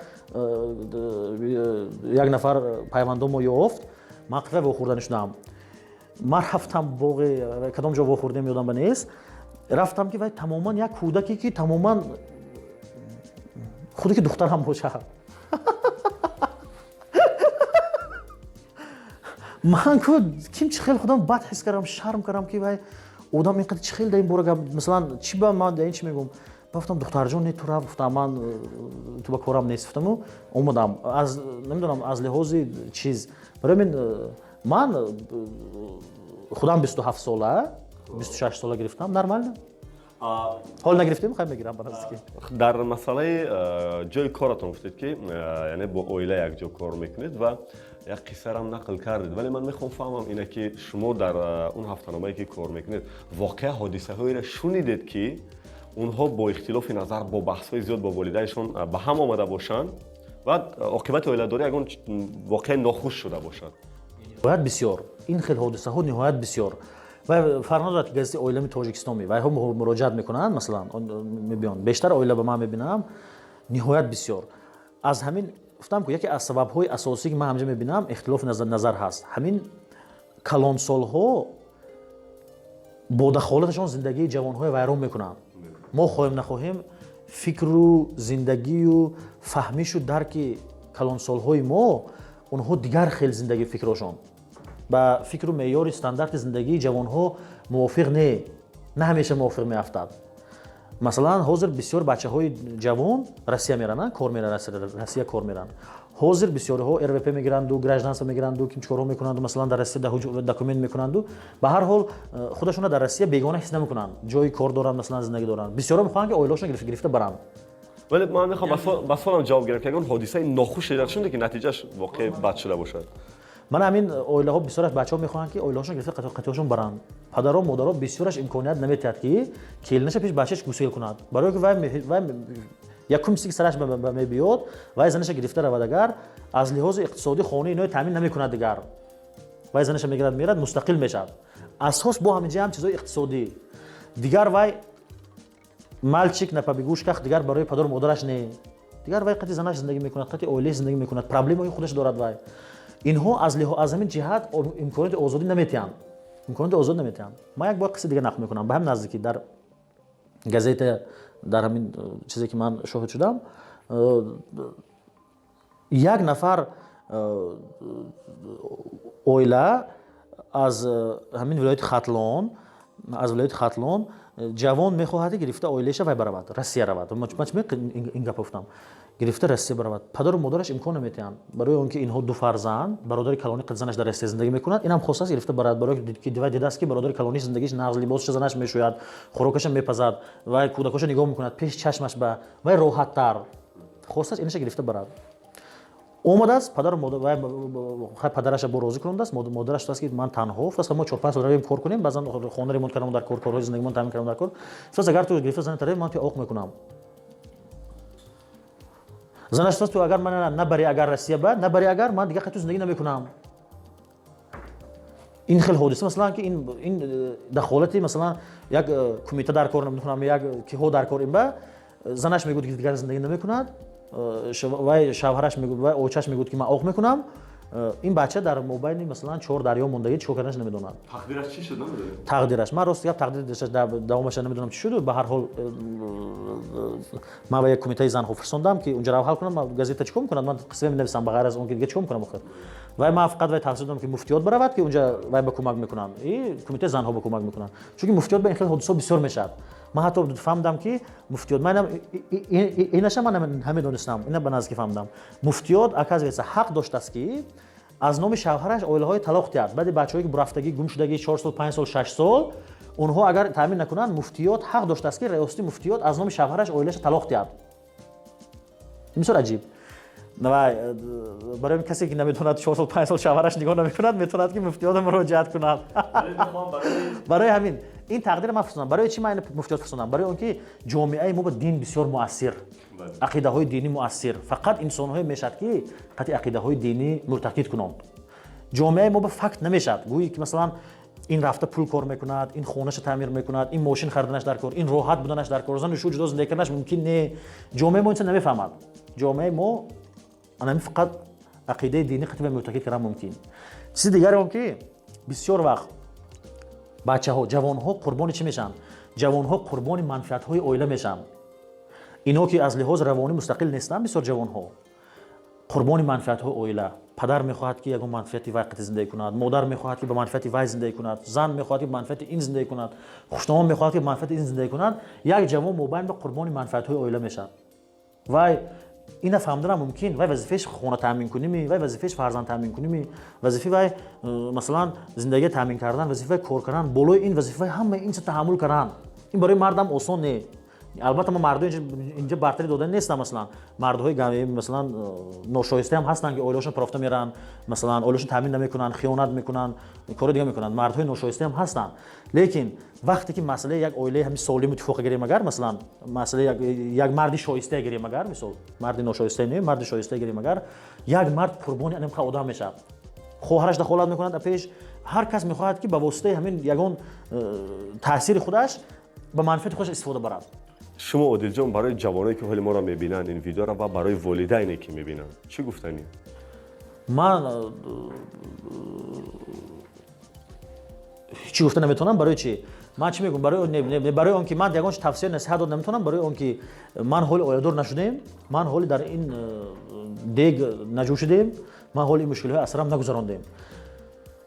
як нафар пайвандомо ёфт, ман қитра вохӯрданӣ шудам. Ман рафтам боғи, кадом ҷо вохӯрдем, ёдам ба нест, рафтам, ки вай тамоман як кӯдаке, ки тамоман худе ки духтарам бошад. Ман ку ким чӣ хел худам бад ҳис кардам, шарм кардам, ки вай одам ин қадар чӣ хел дар ин бора гап, масалан, чӣ ба ман ин чӣ мегӯм. Гуфтам: «Духтарҷон, не, ту рафт», гуфтам, «ман ту ба корам нест», гуфтаму омадам. Аз намедонам, аз лиҳози чиз, барои ҳамин ман худам 27 сола, 26 сола гирифтам, нормально. Ҳол нагирифтем, хай мегирам ба наздикӣ. Дар масъалаи ҷои коратон гуфтед, ки яъне бо оила якҷо кор мекунед ва як қиссарам нақл кардед, вале ман мехоҳам фаҳмам ина, ки шумо дар он ҳафтаномае, ки кор мекунед, воқеа ҳодисаҳоеро шунидед, ки онҳо бо ихтилофи назар, бо баҳсҳои зиёд бо волидайншон ба ҳам омада бошанд ва оқибати оиладорӣ ягон воқеаи нохуш шуда бошад? Ниҳоят бисёр ин хел ҳодисаҳо, ниҳоят бисёр. Ва фарқ надорад, ки газетаи Оилами Тоҷикистон вайҳо муроҷиат мекунанд, масалан, мебиён бештар оила ба ман мебинам, ниҳоят бисёр. Аз ҳамин гуфтам, ку яке аз сабабҳои асосӣ, ки ман ҳамҷа мебинам, ихтилофи назар ҳаст. Ҳамин калонсолҳо бо дахолаташон зиндагии ҷавонҳоя вайрон мекунанд. Мо хоҳем нахоҳем, фикру зиндагию фаҳмишу дарки калонсолҳои мо, онҳо дигар хел зиндагӣ, фикрошон ба фикру меъёри стандарти зиндагии ҷавонҳо мувофиқ не, на ҳамеша мувофиқ меафтад. Масалан, ҳозир бисёр бачаҳои ҷавон Россия меранд, кор меранд, Россия кор меранд. Ҳозир бисёриҳо РВП мегиранду, гражданство мегиранду, ким чикорҳо мекунанду, масалан, дар Россия документ мекунанду, ба ҳар ҳол худашонро дар Россия бегона ҳис намекунанд, ҷои кор доранд, масалан, зиндагӣ доранд. Бисёрҳо мехоҳанд, ки оилаҳошон гирифта баранд. Вале ман мехоҳам ба суолам ҷавоб гирам, ки ягон ҳодисаи нохуше шунде, ки натиҷааш воқеа бад шуда бошад? Ман ҳамин оилаҳо, бисёраш бачаҳо мехоҳанд, ки оилаҳошон гирифта қатиҳошон баранд. Падару модаро бисёраш имконият наметиҳад, ки келинаша пеш бачааш гусел кунад, барое ки вай якум чизе, ки сараш мебиёд, вай занаша гирифта равад, агар аз лиҳози иқтисодӣ хонаи инои таъмин намекунад, дигар вай занаша мегирад, мерад, мустақил мешавад. Асос бо ҳамин ҷа ҳам чизои иқтисодӣ. Дигар вай мальчик на побегушках, дигар барои падару модараш не, дигар вай қати занаш зиндагӣ мекунад, қати оилаи зиндагӣ мекунад, проблемаҳои худаш дорад. Вай инҳо аз ҳамин ҷиҳат имконияти озодӣ наметиҳанд, имконияти озодӣ наметиҳанд. Ман як бор қисса дига нақл мекунам. Ба ҳам наздикӣ дар газета, дар ҳамин чизе, ки ман шоҳид шудам. Як нафар оила аз ҳамин вилояти Хатлон, аз вилояти Хатлон ҷавон мехоҳад, гирифта оилаша вай баравад, Россия равад. Ман чӣ ин гапа гуфтам? Гирифта Россия баравад, падару модараш имкон наметиҳанд, барои он ки инҳо ду фарзанд, бародари калони қад занаш дар Россия зиндагӣ мекунад. Инам хостааст гирифта барад, барои ки вай дидааст, ки бародари калонӣ зиндагиш нағз, либосаша занаш мешӯяд, хӯрокаша мепазад, вай кӯдакоша нигоҳ мекунад, пеши чашмаш ба вай роҳаттар. Хостааст инаша гирифта барад. Омадааст, падару модар, падараша бо розӣ кунондааст. Модараш гуфтааст, ки ман танҳо, гуфтааст, мо 4-5 сол равем, кор кунем, баъзан хона ремонт кардам дар кор, корҳои зиндагимон таъмин кардам дар кор. Гуфтааст, агар ту гирифта зани тарави, ман ту оқ мекунам. Занаш гуфтааст, ту агар ман набари, агар Россия ба набари, агар ман дигар ту зиндагӣ намекунам. Ин хел ҳодиса, масалан, ки ин дахолати, масалан, як кумита дар кор, намедонам, як киҳо дар кор. Ин ба занаш мегӯяд, ки дигар зиндагӣ намекунад. Вай шавҳараш мегӯяд, вай очаш мегӯяд, ки ман оқ мекунам. Ин бача дар мобайни, масалан, чор дарё мондагӣ, чикор карданаш намедонад. Тақдираш чӣ шуд, намедонед? Тақдираш, ман рости гап, тақдираш давомаша намедонам, чӣ шуд. Ба ҳар ҳол, ман ба як кумитаи занҳо фирсондам, ки унҷа рав ҳал кунам. Газета чикор мекунад? Ман қисме менависам, ба ғайр аз он ки дига чикор мекунам охир? Вай ман фақат вай тавсия додам, ки муфтиёт баравад, ки унҷа вай ба кӯмак мекунанд и кумитаи занҳо ба кӯмак мекунанд, чунки муфтиёт ба ин хел ҳодисаҳо бисёр мешавад. Ман ҳатто фаҳмидам, ки муфтиёт, ман инаша ман намедонистам, ина ба наздикӣ фаҳмидам, муфтиёт, оказывается, ҳақ доштааст, ки аз номи шавҳараш оилаҳои талоқ диҳад. Баъди бачаҳое ки бурафтагӣ, гум шудагӣ, 4 сол, 5 сол, 6 сол, онҳо агар таъмин накунанд, муфтиёт ҳақ доштааст, ки раёсати муфтиёт аз номи шавҳараш оилаша талоқ диҳад. Ин бисёр аҷиб. Вай барои касе ки намедонад, 4 сол, 5 сол шавҳараш нигоҳ намекунад, метавонад, ки муфтиёта муроҷиат кунад. Барои ҳамин ин тақдира ман фурсондам. Барои чӣ ман муфтиёт фурсондам? Барои он ки ҷомеаи мо ба дин бисёр муассир, ақидаҳои динӣ муассир. Фақат инсонҳое мешавад, ки қатъи ақидаҳои динӣ муртақид кунанд. Ҷомеаи мо ба факт намешавад, гӯӣ ки, масалан, ин рафта пул кор мекунад, ин хонаша таъмир мекунад, ин мошин хариданаш дар кор, ин роҳат буданаш дар кор, зану шу ҷудо зиндагӣ карданаш мумкин не. Ҷомеаи мо инса намефаҳмад. Ҷомеаи мо анами фақат ақидаи динӣ қатъи мӯътақид кардан мумкин. Чизи дигаре он ки бисёр вақт бачаҳо, ҷавонҳо қурбони чӣ мешаванд? Ҷавонҳо қурбони манфиатҳои оила мешаванд. Инҳо ки аз лиҳози равонӣ мустақил нестанд, бисёр ҷавонҳо қурбони манфиатҳои оила. Падар мехоҳад, ки ягон манфиати вай қатъи зиндагӣ кунад, модар мехоҳад, ки ба манфиати вай зиндагӣ кунад, зан мехоҳад, ки ба манфиати ин зиндагӣ кунад, хуштомон мехоҳад, ки ба манфиати ин зиндагӣ кунад. Як ҷавон мобайн ба қурбони манфиатҳои оила мешавад. Вай ина фаҳмиданам мумкин, вай вазифааш хона таъмин куними, вай вазифааш фарзанд таъмин куними, вазифаи вай масалан, зиндагия таъмин кардан, вазифаи кор кардан, болои ин вазифаи ҳамаи ин чиз таҳаммул кардан, ин барои мардам осон не. Албатта, мо мардо инҷа бартарӣ додан нестам. Масалан, мардҳои, масалан, ношоистаам ҳастанд, ки оилаҳошон парофта меранд, масалан, оилаҳошон таъмин намекунанд, хиёнат мекунанд, кори дига мекунанд. Мардҳои ношоистаам ҳастанд, лекин вақте ки масъалаи як оилаи ҳамин солиму иттифоқа гирем, агар, масалан, масъалаи як марди шоистае гирем, агар, мисол, марди ношоистае не, марди шоистае гирем, агар як мард қурбони анамқа одам мешавад, хоҳараш дахолат мекунад, пеш ҳар кас мехоҳад, ки ба воситаи ҳамин ягон таъсири худаш ба манфиати худаш истифода барад. Шумо, Одилҷон, барои ҷавоное, ки ҳоли моро мебинанд, ин видеоро, ва барои волидайне, ки мебинанд, чӣ гуфтанӣ? Ман чӣ гуфта наметавонам. Барои чӣ? Ман чӣ мегӯям? Барои он ки ман ягон тавсия, насиҳат дод наметавонам, барои он ки ман ҳоли оиладор нашудем, ман ҳоли дар ин дег наҷӯшидем, ман ҳоли ин мушкилиҳои аз сарам нагузарондем.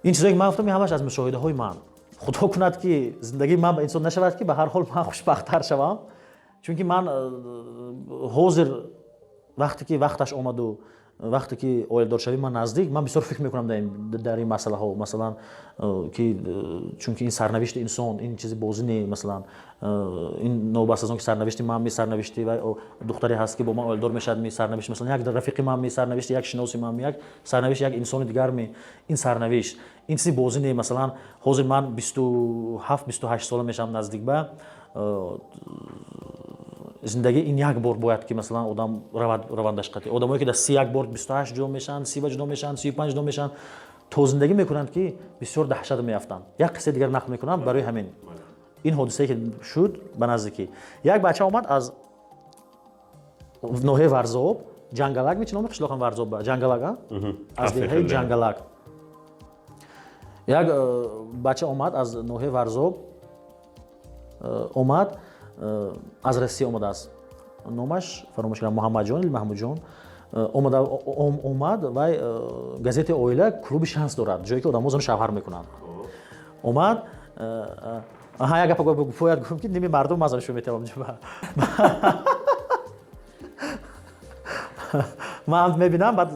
Ин чизое ки ман гуфтам, ҳамаш аз мушоҳидаҳои ман. Худо кунад, ки зиндагии ман ба инсон нашавад, ки ба ҳар ҳол ман хушбахттар шавам, чунки ман ҳозир, вақте ки вақташ омаду вақте ки оиладоршавӣ ман наздик, ман бисёр фикр мекунам дар ин масъалаҳо, масалан, ки чунки ин сарнавишти инсон, ин чизи бозӣ не. Масалан, ин новобаста аз он ки сарнавишти ман ми, сарнавишти духтаре ҳаст, ки бо ман оиладор мешавад ми, сарнавишти, масалан, як рафиқи ман ми, сарнавишти як шиноси ман ми, як сарнавишти як инсони дигар ми, ин сарнавишт, ин чизи бозӣ не. Масалан, ҳозир ман 27, 28 сола мешавам наздик. Ба зиндагӣ ин як бор бояд, ки, масалан, одам равад равандаш қатъи. Одамое ки дар 31 бор, 28 ҷудо мешаванд, 30 ҷудо мешаванд, 35 ҷудо мешаванд, то зиндагӣ мекунанд, ки бисёр даҳшат меафтанд. Як қиссаи дигар нақл мекунам. Барои ҳамин ин ҳодисае ки шуд ба наздикӣ, як бача омад аз ноҳияи Варзоб, Ҷангалак. Ми, чӣ номи қишлоқам Варзоб? Ҷангалак, аз деҳаи Ҷангалак як бача омад, аз ноҳияи Варзоб омад, аз Россия омадааст. Номаш фаромӯш кардам, Муҳаммадҷон или Маҳмудҷон. Омада омад вай, газетаи «Оила» клуби «Шанс» дорад, ҷое ки одамо зану шавҳар мекунанд. Омад, аҳа, як гапа бояд гуфтам, ки ними мардум ман занашон метавонам. Ман мебинам, баъд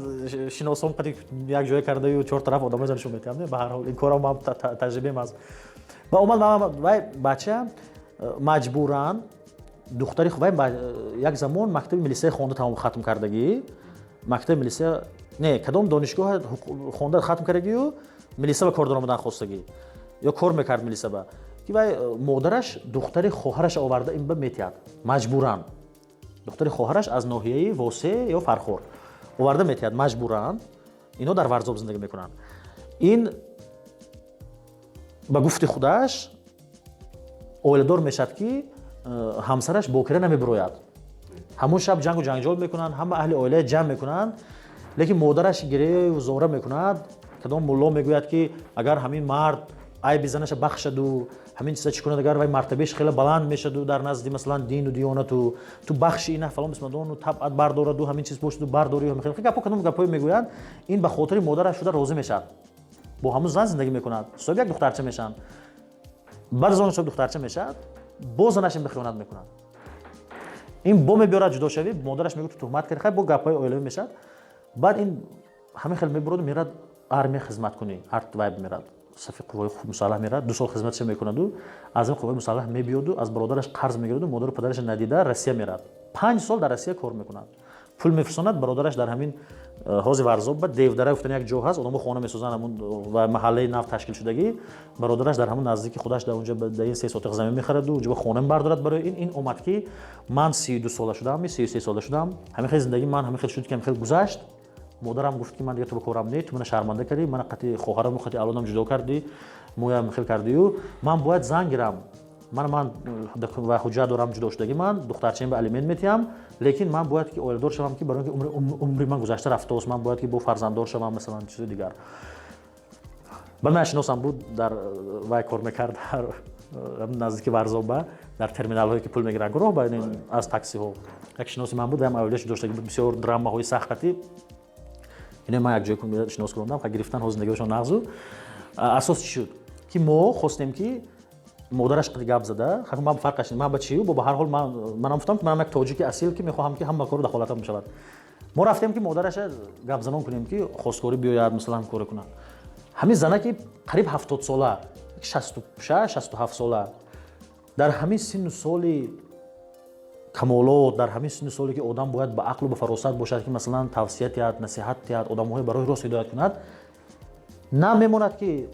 шиносом қади як ҷое кардаю чор тараф одамои занашон метавонам. Ба ҳар ҳол, ин корам ман таҷрибаем аст. Ва омад вай бача маҷбуран духтари вай як замон мактаби милисия хонда тамом хатм кардагӣ, мактаби милисия не, кадом донишгоҳ хонда хатм кардагию милиса ба кор даромадан хостагӣ ё кор мекард милисаба, ки вай модараш духтари хоҳараш оварда ин ба метиҳад маҷбуран. Духтари хоҳараш аз ноҳияи Восе ё Фархор оварда метиҳад маҷбуран. Инҳо дар Варзоб зиндагӣ мекунанд. Ин ба гуфти худаш оиладор мешавад, ки ҳамсараш бокира намебирояд. Ҳамун шаб ҷангу ҷанҷол мекунанд, ҳама аҳли оила ҷамъ мекунанд, лекин модараш гирею зора мекунад. Кадом мулло мегӯяд, ки агар ҳамин мард айби занаша бахшаду ҳамин чиза чӣ кунад, агар вай мартабааш хеле баланд мешаду дар назди, масалан, дину диёнату ту бахши ина фалон бисмадону табъат бардораду ҳамин чиз бошаду бардори гапо, кадом гапҳое мегӯянд. Ин ба хотири модараш шуда розӣ мешавад, бо ҳамун зан зиндагӣ мекунад, соҳиби як духтарча мешаванд. Баъд аз он соҳиби духтарча мешавад, боз занаш ин ба хиёнат мекунад. Ин бо мебиёрад ҷудошавӣ. Модараш мегӯяд, ту туҳмат кардӣ. Хай, бо гапҳои оилавӣ мешавад. Баъд ин ҳамин хел мебуроду мерад армия хизмат кунӣ, вай мерад, сафи қувваи мусаллаҳ мерад, 2 сол хизматша мекунаду аз ин қувваи мусаллаҳ мебиёду аз бародараш қарз мегираду модару падараша надида Россия мерад. 5 сол дар Россия кор мекунад, пул мефирсонад. Бародараш дар ҳамин ҳози Варзоб ба Девдара гуфтани як ҷо ҳаст, одамо хона месозанд, ҳамун ва маҳаллаи нав ташкил шудагӣ. Бародараш дар ҳамун наздики худаш дар унҷа дар ин 3 сотиқ замин мехараду унҷа хона мебардорад. Барои ин омад, ки ман 32 сола шудам, 33 сола шудам, ҳамин хел зиндагии ман ҳамин хел шуд, ки ҳамин хел гузашт. Модарам гуфт, ки ман дига ту ба корам не, ту мана шарманда кардӣ, мана қати хоҳараму қати авлодам ҷудо кардӣ, моям хел кардию ман бояд зан гирам. Ман ва ҳуҷҷат дорам ҷудошудагӣ, ман духтарчаим ба алимент метиҳам, лекин ман бояд ки оиладор шавам, ки барои ин ки умри ман гузашта рафтааст, ман бояд ки бо фарзанддор шавам, масалан, чизи дигар. Ба ман шиносам буд, дар вай кор мекард, дар наздики Варзоба, дар терминалҳое ки пул мегиранд гуроҳ ба аз таксиҳо. Як шиноси ман буд, ам оилааш ҷудоштагӣ буд, бисёр драмаҳои сахт. Ино ман як ҷое шинос курондам, гирифтан, ҳозир зиндагиашон нағзу. Асос чӣ шуд, ки мо хостем, ки модараш қади гап зада, ман фарқаш ман ба чию, бо ба ҳар ҳол манам гуфтам, ки манам як тоҷики асил, ки мехоҳам, ки ҳама кору дахолатам мешавад. Мо рафтем, ки модараша гапзанон кунем, ки хостгорӣ биёяд, масалан, коре кунад. Ҳамин зана, ки қариб 70 сола, 66, 67 сола, дар ҳамин синну соли камолот, дар ҳамин синну соле, ки одам бояд ба ақлу ба фаросат бошад, ки масалан тавсия диҳад, насиҳат диҳад, одамҳои ба роҳи рост ҳидоят кунад, на мемонад, ки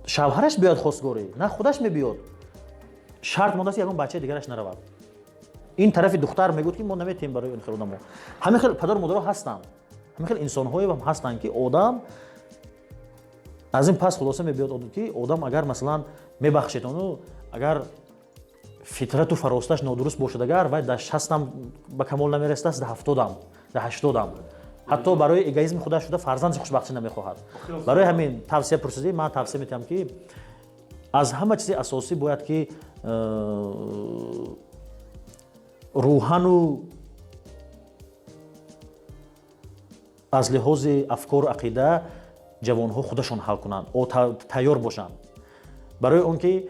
шавҳараш биёяд хостгорӣ, на худаш мебиёд. Шарт мондааст, ки ягон бачаи дигараш наравад. Ин тарафи духтар мегӯяд, ки мо наметиҳем барои ин хел одамо. Ҳамин хел падару модаро ҳастанд, ҳамин хел инсонҳое ҳастанд, ки одам аз ин пас хулоса мебиёд, ки одам агар, масалан, мебахшед, ону агар фитрату фаросаташ нодуруст бошад, агар вай дар 60-ам ба камол намерасидааст, дар 70-ам, дар 80-ам ҳатто барои эгоизми худаш шуда фарзанди хушбахтӣ намехоҳад. Барои ҳамин тавсия пурсидӣ, ман тавсия метиҳам, ки аз ҳама чизи асосӣ бояд, ки рӯҳану аз лиҳози афкору ақида ҷавонҳо худашон ҳал кунанд, тайёр бошанд, барои он ки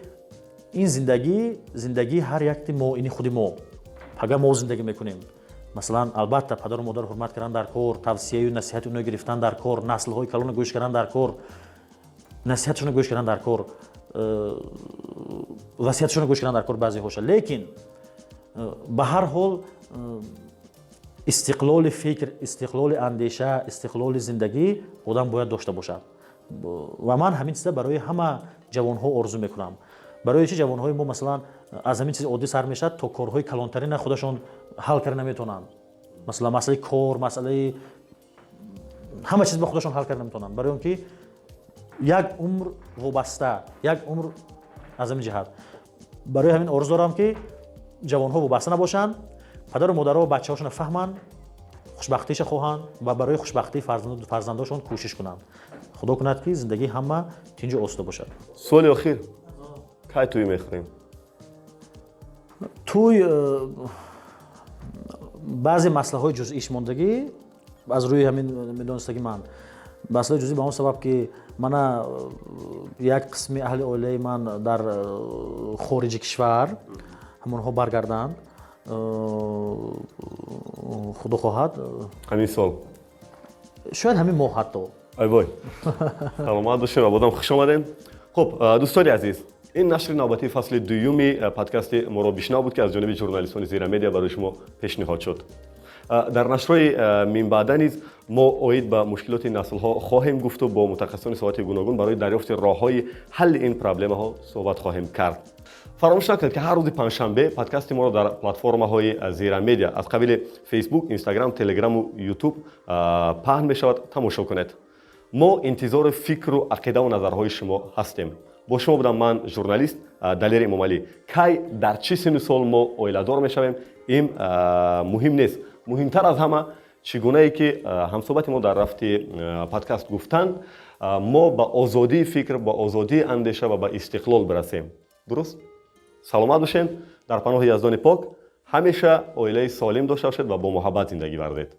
ин зиндагӣ, зиндагии ҳар якти мо, ини худи мо, пага мо зиндагӣ мекунем. Масалан, албатта, падару модар ҳурмат кардан дар кор, тавсияю насиҳати оно гирифтан дар кор, наслҳои калонро гӯш кардан дар кор, насиҳатшонро гӯш кардан дар кор, васиятшонро гӯш кардан дар кор баъзеҳоша. Лекин ба ҳар ҳол истиқлоли фикр, истиқлоли андеша, истиқлоли зиндагӣ одам бояд дошта бошад. Ва ман ҳамин чиза барои ҳама ҷавонҳо орзу мекунам. Барои чи ҷавонҳои мо, масалан, аз ҳамин чизи оддӣ сар мешавад то корҳои калонтарина худашон ҳал карда наметавонанд? Масалан, масъалаи кор, масъалаи ҳама чиз ба худашон ҳал карда наметавонанд, барои он ки як умр вобаста, як умр. Аз ҳамин ҷиҳат барои ҳамин орзу дорам, ки ҷавонҳо вобаста набошанд, падару модаро бачаҳошонро фаҳманд, хушбахтиша хоҳанд ва барои хушбахтии фарзандошон кӯшиш кунанд. Худо кунад, ки зиндагии ҳама тинҷу осуда бошад. Суоли охир: кай тӯй мехӯрем? Тӯй Баъзе масъалаҳои ҷузъиш мондагӣ аз рӯи ҳамин медонистагӣ ман, масъалаи ҷузъӣ ба он сабаб, ки мана як қисми аҳли оилаи ман дар хориҷи кишвар, ҳамонҳо баргарданд, худо хоҳад. Ҳамин сол? Шояд ҳамин моҳ ҳатто. Ай вой, саломат бошед ва бодам хуш омадем. Хуб, дӯстони азиз, ин нашри навбатии фасли дуюми подкасти моро бишнав буд, ки аз ҷониби журналистони Зира Медиа барои шумо пешниҳод шуд. Дар нашрҳои минбаъда низ мо оид ба мушкилоти наслҳо хоҳем гуфту бо мутахассисони соҳати гуногун барои дарёфти роҳҳои ҳалли ин проблемаҳо суҳбат хоҳем кард. Фаромӯш накунед, ки ҳар рӯзи панҷшанбе подкасти моро дар платформаҳои Зира Медиа аз қабили Фейсбук, Инстаграм, Телеграму Ютуб паҳн мешавад, тамошо кунед. Мо интизори фикру ақидаву назарҳои шумо ҳастем. Бо шумо будам ман, журналист Далер Эмомалӣ. Кай, дар чӣ синну сол мо оиладор мешавем, ин муҳим нест. Муҳимтар аз ҳама, чӣ гунае ки ҳамсӯҳбати мо дар рафти подкаст гуфтанд, мо ба озодии фикр, ба озодии андеша ва ба истиқлол бирасем. Дуруст, саломат бошед, дар паноҳи Яздони пок, ҳамеша оилаи солим дошта бошед ва бо муҳаббат зиндагӣ варзед.